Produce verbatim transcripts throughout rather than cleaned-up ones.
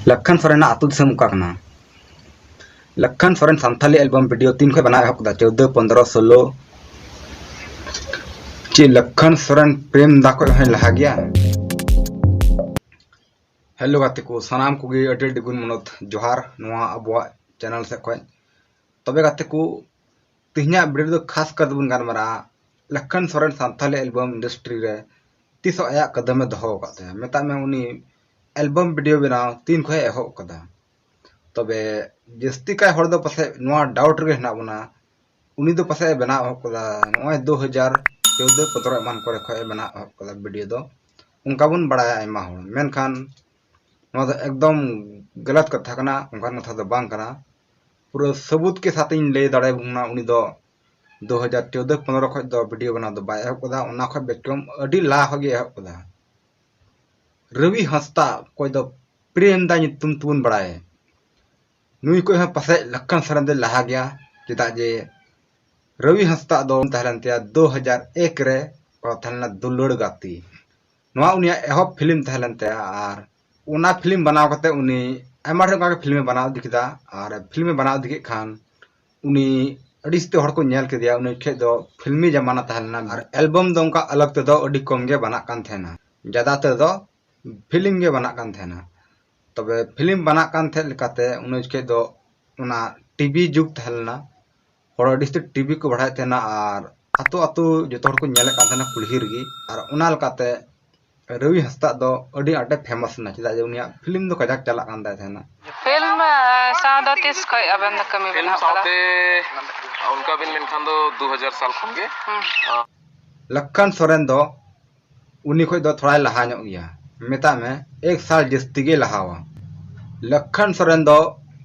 ᱞᱟᱠᱷᱟᱱ ᱥᱚᱨᱮᱱᱟᱜ ᱟᱹᱛᱩ ᱫᱤᱥᱚᱢ ᱚᱠᱟ ᱠᱟᱱᱟ? ᱞᱟᱠᱷᱟᱱ ᱥᱚᱨᱮᱱ ᱥᱟᱱᱛᱷᱟᱞᱤ ᱮᱞᱵᱟᱢ ᱵᱷᱤᱰᱤᱭᱳ ᱛᱤᱱ ᱠᱷᱚᱱ ᱵᱮᱱᱟᱣ ᱮᱦᱚᱵ ᱠᱮᱫᱟ? ᱪᱳᱫᱫᱳ, ᱯᱚᱱᱫᱽᱨᱚ, ᱥᱳᱞᱳ᱾ ᱪᱮᱫ ᱞᱟᱠᱷᱟᱱ ᱥᱚᱨᱮᱱ ᱯᱨᱮᱢ ᱫᱟ ᱠᱷᱚᱱ ᱦᱚᱸᱭ ᱞᱟᱦᱟ ᱜᱮᱭᱟ? ᱦᱮᱞᱳ ᱜᱟᱛᱮ ᱠᱚ, ᱥᱟᱱᱟᱢ ᱠᱚᱜᱮ ᱟᱹᱰᱤ ᱟᱹᱰᱤ ᱜᱩᱱ ᱢᱟᱱᱚᱛ ᱡᱚᱦᱟᱨ ᱱᱚᱣᱟ ᱟᱵᱚᱣᱟᱜ ᱪᱮᱱᱮᱞ ᱥᱮᱫ ᱠᱷᱚᱱ᱾ ᱛᱚᱵᱮ ᱜᱟᱛᱮ ᱠᱚ, ᱛᱮᱦᱮᱧᱟᱜ ᱵᱷᱤᱰᱤᱭᱳ ᱫᱚ ᱠᱷᱟᱥ ᱠᱟᱨ ᱛᱮᱵᱚᱱ ᱜᱟᱞᱢᱟᱨᱟᱜᱼᱟ ᱞᱟᱠᱷᱟᱱ ᱥᱚᱨᱮᱱ ᱥᱟᱱᱛᱷᱟᱞᱤ ᱮᱞᱵᱟᱢ ᱤᱱᱰᱟᱥᱴᱨᱤ ᱨᱮ ᱛᱤᱥᱚᱜ ᱟᱭᱟᱜ ᱠᱟᱫᱟᱢᱮ ᱫᱚᱦᱚ ᱟᱠᱟᱫ ᱛᱟᱭᱟ᱾ ᱢᱮᱛᱟᱜ ᱢᱮ, ᱩᱱᱤ ᱮᱞᱵᱟᱢ ᱵᱷᱤᱰᱤᱭᱳ ᱵᱮᱱᱟᱣ ᱛᱤᱱ ᱠᱷᱚᱱ ᱮ ᱮᱦᱚᱵ ᱟᱠᱟᱫᱟ᱾ ᱛᱚᱵᱮ ᱡᱟᱹᱥᱛᱤ ᱠᱟᱭ ᱦᱚᱲ ᱫᱚ ᱯᱟᱥᱮᱡ ᱱᱚᱣᱟ ᱰᱟᱣᱩᱴ ᱨᱮᱜᱮ ᱦᱮᱱᱟᱜ ᱵᱚᱱᱟ, ᱩᱱᱤ ᱫᱚ ᱯᱟᱥᱮᱡ ᱮ ᱵᱮᱱᱟᱣ ᱮᱦᱚᱵ ᱠᱟᱫᱟ ᱱᱚᱜᱼᱚᱭ ᱫᱩ ᱦᱟᱡᱟᱨ ᱪᱳᱫᱫᱳ ᱯᱚᱱᱫᱽᱨᱚ ᱮᱢᱟᱱ ᱠᱚᱨᱮ ᱠᱷᱚᱱ ᱮ ᱵᱮᱱᱟᱣ ᱮᱦᱚᱵ ᱠᱟᱫᱟ ᱵᱷᱤᱰᱤᱭᱳ ᱫᱚ, ᱚᱱᱠᱟ ᱵᱚᱱ ᱵᱟᱲᱟᱭᱟ ᱟᱭᱢᱟ ᱦᱚᱲ᱾ ᱢᱮᱱᱠᱷᱟᱱ ᱱᱚᱣᱟ ᱫᱚ ᱮᱠᱫᱚᱢ ᱜᱟᱞᱟᱛ ᱠᱟᱛᱷᱟ ᱠᱟᱱᱟ, ᱚᱱᱠᱟᱱ ᱠᱟᱛᱷᱟ ᱫᱚ ᱵᱟᱝ ᱠᱟᱱᱟ᱾ ᱯᱩᱨᱟᱹ ᱥᱟᱹᱵᱩᱛ ᱠᱮ ᱥᱟᱛᱷ ᱤᱧ ᱞᱟᱹᱭ ᱫᱟᱲᱮᱭᱟᱵᱚᱱ ᱠᱟᱱᱟ, ᱩᱱᱤ ᱫᱚ ᱫᱩ ᱦᱟᱡᱟᱨ ᱪᱳᱫᱫᱳ ᱯᱚᱱᱫᱽᱨᱚ ᱠᱷᱚᱱ ᱫᱚ ᱵᱷᱤᱰᱤᱭᱳ ᱵᱮᱱᱟᱣ ᱫᱚ ᱵᱟᱭ ᱮᱦᱚᱵ ᱠᱟᱫᱟ, ᱚᱱᱟ ᱠᱷᱚᱱ ᱵᱮᱪᱠᱚᱢ ᱟᱹᱰᱤ ᱞᱟᱦᱟ ᱠᱷᱚᱱ ᱜᱮ ᱮᱦᱚᱵ ᱠᱟᱫᱟ᱾ ᱨᱚᱵᱤ ᱦᱟᱸᱥᱫᱟ, ᱚᱠᱚᱭ ᱫᱚ ᱯᱨᱮᱢ ᱫᱟ ᱧᱩᱛᱩᱢ ᱛᱮᱵᱚᱱ ᱵᱟᱲᱟᱭᱟ, ᱱᱩᱭ ᱠᱷᱚᱱ ᱦᱚᱸ ᱯᱟᱥᱮᱡ ᱞᱟᱠᱷᱟᱱ ᱥᱚᱨᱮᱱ ᱫᱚᱭ ᱞᱟᱦᱟ ᱜᱮᱭᱟ᱾ ᱪᱮᱫᱟᱜ ᱡᱮ ᱨᱚᱵᱤ ᱦᱟᱸᱥᱫᱟ ᱫᱚ ᱛᱟᱦᱮᱸ ᱞᱮᱱ ᱛᱟᱭᱟ ᱫᱩ ᱦᱟᱡᱟᱨ ᱮᱠ ᱨᱮ, ᱚᱠᱟ ᱛᱟᱦᱮᱸ ᱞᱮᱱᱟ ᱫᱩᱞᱟᱹᱲ ᱜᱟᱛᱮ᱾ ᱱᱚᱣᱟ ᱩᱱᱤᱭᱟᱜ ᱮᱦᱚᱵ ᱯᱷᱤᱞᱢ ᱛᱟᱦᱮᱸ ᱞᱮᱱ ᱛᱟᱭᱟ, ᱟᱨ ᱚᱱᱟ ᱯᱷᱤᱞᱢ ᱵᱮᱱᱟᱣ ᱠᱟᱛᱮ ᱩᱱᱤ ᱟᱭᱢᱟ ᱰᱷᱮᱨ ᱚᱱᱠᱟ ᱜᱮ ᱯᱷᱤᱞᱢᱮ ᱵᱮᱱᱟᱣ ᱤᱫᱤ ᱠᱮᱫᱟ᱾ ᱟᱨ ᱯᱷᱤᱞᱢᱮ ᱵᱮᱱᱟᱣ ᱤᱫᱤ ᱠᱮᱫ ᱠᱷᱟᱱ ᱩᱱᱤ ᱟᱹᱰᱤ ᱥᱟᱛᱮ ᱦᱚᱲ ᱠᱚ ᱧᱮᱞ ᱠᱮᱫᱮᱭᱟ᱾ ᱩᱱᱤ ᱡᱚᱠᱷᱮᱡ ᱫᱚ ᱯᱷᱤᱞᱢᱤ ᱡᱟᱢᱟᱱᱟ ᱛᱟᱦᱮᱸ ᱞᱮᱱᱟ, ᱟᱨ ᱮᱞᱵᱟᱢ ᱫᱚ ᱚᱱᱠᱟ ᱟᱞᱟᱜᱽ ᱛᱮᱫᱚ ᱟᱹᱰᱤ ᱠᱚᱢ ᱜᱮ ᱵᱮᱱᱟᱜ ᱠᱟᱱ ᱛᱟᱦᱮᱱᱟ, ᱡᱟᱫᱟ ᱛᱮᱫᱚ ᱯᱷᱤᱞᱢ ᱜᱮ ᱵᱮᱱᱟᱜ ᱠᱟᱱ ᱛᱟᱦᱮᱱᱟ᱾ ᱛᱚᱵᱮ ᱯᱷᱤᱞᱢ ᱵᱮᱱᱟᱜ ᱠᱟᱱ ᱛᱟᱦᱮᱸᱫ ᱞᱮᱠᱟᱛᱮ ᱩᱱᱤ ᱡᱚᱠᱷᱮᱡ ᱫᱚ ᱚᱱᱟ ᱴᱤᱵᱷᱤ ᱡᱩᱜᱽ ᱛᱟᱦᱮᱸ ᱞᱮᱱᱟ, ᱦᱚᱲ ᱟᱹᱰᱤ ᱥᱟᱛᱮ ᱴᱤᱵᱷᱤ ᱠᱚ ᱵᱟᱲᱟᱭᱮᱫ ᱛᱟᱦᱮᱱᱟ, ᱟᱨ ᱟᱛᱳ ᱟᱛᱳ ᱡᱚᱛᱚ ᱦᱚᱲ ᱠᱚ ᱧᱮᱞᱮᱫ ᱠᱟᱱ ᱛᱟᱦᱮᱱᱟ ᱠᱩᱞᱦᱤ ᱨᱮᱜᱮ᱾ ᱟᱨ ᱚᱱᱟ ᱞᱮᱠᱟᱛᱮ ᱨᱚᱵᱤ ᱦᱟᱸᱥᱫᱟ ᱫᱚ ᱟᱹᱰᱤ ᱟᱸᱴᱮ ᱯᱷᱮᱢᱟᱥ ᱮᱱᱟ, ᱪᱮᱫᱟᱜ ᱡᱮ ᱩᱱᱤᱭᱟᱜ ᱯᱷᱤᱞᱢ ᱫᱚ ᱠᱟᱡᱟᱠ ᱪᱟᱞᱟᱜ ᱠᱟᱱ ᱛᱟᱭ ᱛᱟᱦᱮᱱᱟ᱾ ᱯᱷᱤᱞᱢ, ᱟᱸ, ᱥᱟᱶ ᱫᱚ ᱛᱤᱥ ᱠᱷᱚᱡ ᱟᱵᱮᱱ ᱫᱚ ᱠᱟᱹᱢᱤ ᱯᱷᱤᱞᱢ ᱵᱮᱱ ᱮᱦᱚᱵ ᱠᱟᱫᱟ? ᱥᱟᱶᱛᱮ ᱚᱱᱠᱟ ᱵᱤᱱ ᱢᱮᱱᱠᱷᱟᱱ ᱫᱚ ᱫᱩ ᱦᱟᱡᱟᱨ ᱥᱟᱞ ᱠᱷᱚᱱ ᱜᱮ᱾ ᱦᱩᱸ᱾ ᱟᱸ, ᱞᱟᱠᱷᱟᱱ ᱥᱚᱨᱮᱱ ᱫᱚ ᱩᱱᱤ ᱠᱷᱚᱡ ᱫᱚ ᱛᱷᱚᱲᱟᱭ ᱞᱟᱦᱟ ᱧᱚᱜ ᱜᱮᱭᱟ, ᱢᱮᱛᱟᱜ ᱢᱮ ᱮᱠ ᱥᱟᱞ ᱡᱟᱹᱥᱛᱤ ᱜᱮ ᱞᱟᱦᱟᱣᱟ᱾ ᱞᱟᱠᱷᱟᱱ ᱥᱚᱨᱮᱱ ᱫᱚ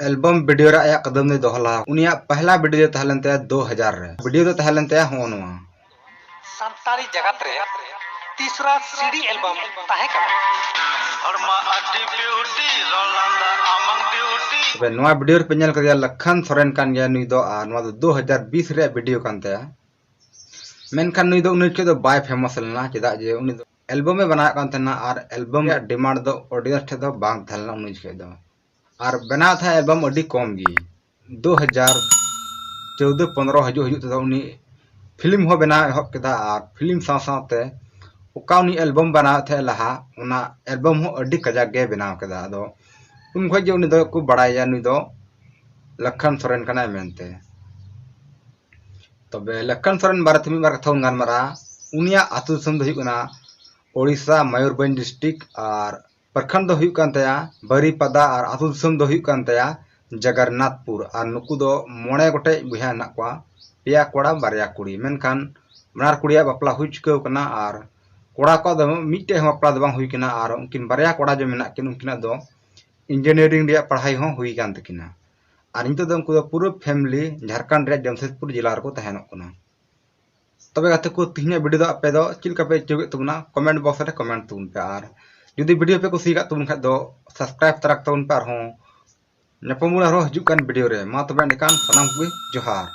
ᱮᱞᱵᱟᱢ ᱵᱷᱤᱰᱤᱭᱳ ᱨᱮ ᱟᱭᱟᱜ ᱠᱟᱫᱟᱢ ᱫᱚᱭ ᱫᱚᱦᱚ ᱞᱟᱦᱟ᱾ ᱩᱱᱤᱭᱟᱜ ᱯᱟᱦᱞᱟ ᱵᱷᱤᱰᱤᱭᱳ ᱫᱚ ᱛᱟᱦᱮᱸ ᱞᱮᱱ ᱛᱟᱭᱟ ᱫᱩ ᱦᱟᱡᱟᱨ ᱨᱮ᱾ ᱵᱷᱤᱰᱤᱭᱳ ᱫᱚ ᱛᱟᱦᱮᱸ ᱞᱮᱱ ᱛᱟᱭᱟ ᱦᱚᱸᱜᱼᱚ ᱱᱚᱣᱟ᱾ ᱥᱟᱱᱛᱟᱲᱤ ᱡᱟᱜᱟᱛ ᱨᱮ ᱛᱤᱥᱨᱟ ᱥᱤᱰᱤ ᱮᱞᱵᱟᱢ ᱛᱟᱦᱮᱸ ᱠᱟᱱᱟ᱾ ᱦᱚᱲᱢᱟ ᱟᱹᱰᱤ ᱵᱤᱭᱩᱴᱤ, ᱨᱚᱲ ᱞᱟᱸᱫᱟ ᱟᱢᱟᱝ ᱵᱤᱭᱩᱴᱤ᱾ ᱛᱚᱵᱮ ᱱᱚᱣᱟ ᱵᱷᱤᱰᱤᱭᱳ ᱨᱮᱯᱮ ᱧᱮᱞ ᱠᱟᱫᱮᱭᱟ, ᱞᱟᱠᱷᱟᱱ ᱥᱚᱨᱮᱱ ᱠᱟᱱ ᱜᱮᱭᱟ ᱱᱩᱭ ᱫᱚ, ᱟᱨ ᱱᱚᱣᱟ ᱫᱚ ᱫᱩ ᱦᱟᱡᱟᱨ ᱵᱤᱥ ᱨᱮᱭᱟᱜ ᱵᱷᱤᱰᱤᱭᱳ ᱠᱟᱱ ᱛᱟᱭᱟ᱾ ᱢᱮᱱᱠᱷᱟᱱ ᱱᱩᱭ ᱫᱚ ᱩᱱᱤ ᱡᱚᱠᱷᱮᱡ ᱫᱚ ᱵᱟᱭ ᱯᱷᱮᱢᱟᱥ ᱞᱮᱱᱟ, ᱪᱮᱫᱟᱜ ᱡᱮ ᱩᱱᱤ ᱫᱚ ᱮᱞᱵᱟᱢ ᱮ ᱵᱮᱱᱟᱣᱮᱫ ᱠᱟᱱ ᱛᱟᱦᱮᱱᱟ ᱟᱨ ᱮᱞᱵᱟᱢ ᱨᱮᱭᱟᱜ ᱰᱤᱢᱟᱱᱰ ᱫᱚ ᱚᱰᱤᱭᱮᱱᱥ ᱴᱷᱮᱱ ᱫᱚ ᱵᱟᱝ ᱛᱟᱦᱮᱸ ᱞᱮᱱᱟ ᱩᱱᱤ ᱡᱚᱠᱷᱮᱡ ᱫᱚ᱾ ᱟᱨ ᱵᱮᱱᱟᱣ ᱛᱟᱦᱮᱸ ᱮᱞᱵᱟᱢ ᱟᱹᱰᱤ ᱠᱚᱢ ᱜᱮ᱾ ᱫᱩ ᱦᱟᱡᱟᱨ ᱪᱳᱣᱫᱟᱹ ᱯᱚᱱᱨᱚ ᱦᱤᱡᱩᱜ ᱦᱤᱡᱩᱜ ᱛᱮᱫᱚ ᱩᱱᱤ ᱯᱷᱤᱞᱢ ᱦᱚᱸ ᱵᱮᱱᱟᱣ ᱮᱦᱚᱵ ᱠᱮᱫᱟ ᱟᱨ ᱯᱷᱤᱞᱢ ᱥᱟᱶ ᱥᱟᱶᱛᱮ ᱚᱠᱟ ᱩᱱᱤ ᱮᱞᱵᱟᱢ ᱵᱮᱱᱟᱣᱮᱫ ᱛᱟᱦᱮᱸᱫ ᱞᱟᱦᱟ, ᱚᱱᱟ ᱮᱞᱵᱟᱢ ᱦᱚᱸ ᱟᱹᱰᱤ ᱠᱟᱡᱟᱠ ᱜᱮ ᱵᱮᱱᱟᱣ ᱠᱮᱫᱟ᱾ ᱟᱫᱚ ᱩᱱ ᱠᱷᱚᱱ ᱜᱮ ᱩᱱᱤ ᱫᱚ ᱠᱚ ᱵᱟᱲᱟᱭᱟ ᱱᱩᱭ ᱫᱚ ᱞᱟᱠᱷᱟᱱ ᱥᱚᱨᱮᱱ ᱠᱟᱱᱟᱭ ᱢᱮᱱᱛᱮ᱾ ᱛᱚᱵᱮ ᱞᱟᱠᱷᱟᱱ ᱥᱚᱨᱮᱱ ᱵᱟᱨᱮᱛᱮ ᱢᱤᱫ ᱵᱟᱨ ᱠᱟᱛᱷᱟ ᱵᱚᱱ ᱜᱟᱞᱢᱟᱨᱟᱜᱼᱟ᱾ ᱩᱱᱤᱭᱟᱜ ᱟᱹᱛᱩ ᱫᱤᱥᱚᱢ ᱫᱚ ᱦᱩᱭᱩᱜ ᱠᱟᱱᱟ ᱳᱰᱤᱥᱟ, ᱢᱚᱭᱩᱨᱵᱷᱚᱸᱡᱽ ᱰᱤᱥᱴᱨᱤᱠᱴ, ᱟᱨ ᱯᱨᱚᱠᱷᱚᱸᱰ ᱫᱚ ᱦᱩᱭᱩᱜ ᱠᱟᱱ ᱛᱟᱭᱟ ᱵᱟᱨᱤᱯᱟᱫᱟ ᱟᱨ ᱟᱹᱛᱩ ᱫᱤᱥᱚᱢ ᱫᱚ ᱦᱩᱭᱩᱜ ᱠᱟᱱ ᱛᱟᱭᱟ ᱡᱚᱜᱚᱱᱱᱟᱛᱷᱯᱩᱨ᱾ ᱟᱨ ᱱᱩᱠᱩ ᱫᱚ ᱢᱚᱬᱮ ᱜᱚᱴᱮᱡ ᱵᱚᱭᱦᱟ ᱦᱮᱱᱟᱜ ᱠᱚᱣᱟ, ᱯᱮᱭᱟ ᱠᱚᱲᱟ ᱵᱟᱨᱭᱟ ᱠᱩᱲᱤ᱾ ᱢᱮᱱᱠᱷᱟᱱ ᱵᱟᱱᱟᱨ ᱠᱩᱲᱤᱭᱟᱜ ᱵᱟᱯᱞᱟ ᱦᱩᱭ ᱪᱩᱠᱟᱹᱣ ᱠᱟᱱᱟ ᱟᱨ ᱠᱚᱲᱟ ᱠᱚᱣᱟᱜ ᱫᱚ ᱢᱤᱫᱴᱮᱡ ᱦᱚᱸ ᱵᱟᱯᱞᱟ ᱫᱚ ᱵᱟᱝ ᱦᱩᱭ ᱠᱟᱱᱟ᱾ ᱟᱨ ᱩᱱᱠᱤᱱ ᱵᱟᱨᱭᱟ ᱠᱚᱲᱟ ᱡᱮ ᱢᱮᱱᱟᱜ ᱠᱤᱱ, ᱩᱱᱠᱤᱱᱟᱜ ᱫᱚ ᱤᱧᱡᱤᱱᱤᱭᱟᱨᱤᱝ ᱨᱮᱭᱟᱜ ᱯᱟᱲᱦᱟᱣ ᱦᱚᱸ ᱦᱩᱭ ᱠᱟᱱ ᱛᱟᱹᱠᱤᱱᱟ᱾ ᱟᱨ ᱱᱤᱛᱚᱜ ᱫᱚ ᱩᱱᱠᱩ ᱫᱚ ᱯᱩᱨᱟᱹ ᱯᱷᱮᱢᱮᱞᱤ ᱡᱷᱟᱲᱠᱷᱚᱸᱰ ᱨᱮᱭᱟᱜ ᱡᱟᱢᱥᱮᱫᱽᱯᱩᱨ ᱡᱮᱞᱟ ᱨᱮᱠᱚ ᱛᱟᱦᱮᱱᱚᱜ ᱠᱟᱱᱟ᱾ ᱛᱚᱵᱮ ᱜᱟᱛᱮ ᱠᱚ, ᱛᱮᱦᱮᱧᱟᱜ ᱵᱷᱤᱰᱤᱭᱳ ᱫᱚ ᱟᱯᱮ ᱫᱚ ᱪᱮᱫ ᱞᱮᱠᱟ ᱯᱮ ᱟᱹᱭᱠᱟᱹᱣ ᱠᱮᱫ ᱛᱟᱵᱚᱱᱟ? ᱠᱚᱢᱮᱱᱴ ᱵᱚᱠᱥ ᱨᱮ ᱠᱚᱢᱮᱱᱴ ᱛᱟᱵᱚᱱ ᱯᱮ᱾ ᱟᱨ ᱡᱩᱫᱤ ᱵᱷᱤᱰᱤᱭᱳ ᱯᱮ ᱠᱩᱥᱤᱭᱟᱠᱟᱫ ᱛᱟᱵᱚᱱ ᱠᱷᱟᱡ ᱫᱚ ᱥᱟᱵᱥᱠᱨᱟᱭᱤᱵ ᱛᱟᱨᱟ ᱛᱟᱵᱚᱱ ᱯᱮ᱾ ᱟᱨᱦᱚᱸ ᱧᱟᱯᱟᱢ ᱵᱚᱱ ᱟᱨᱦᱚᱸ ᱦᱤᱡᱩᱜ ᱠᱟᱱ ᱵᱷᱤᱰᱤᱭᱳ ᱨᱮ᱾ ᱢᱟ ᱛᱚᱵᱮ ᱮᱸᱰᱮᱠᱷᱟᱱ ᱥᱟᱱᱟᱢ ᱠᱚᱜᱮ ᱡᱚᱦᱟᱨ᱾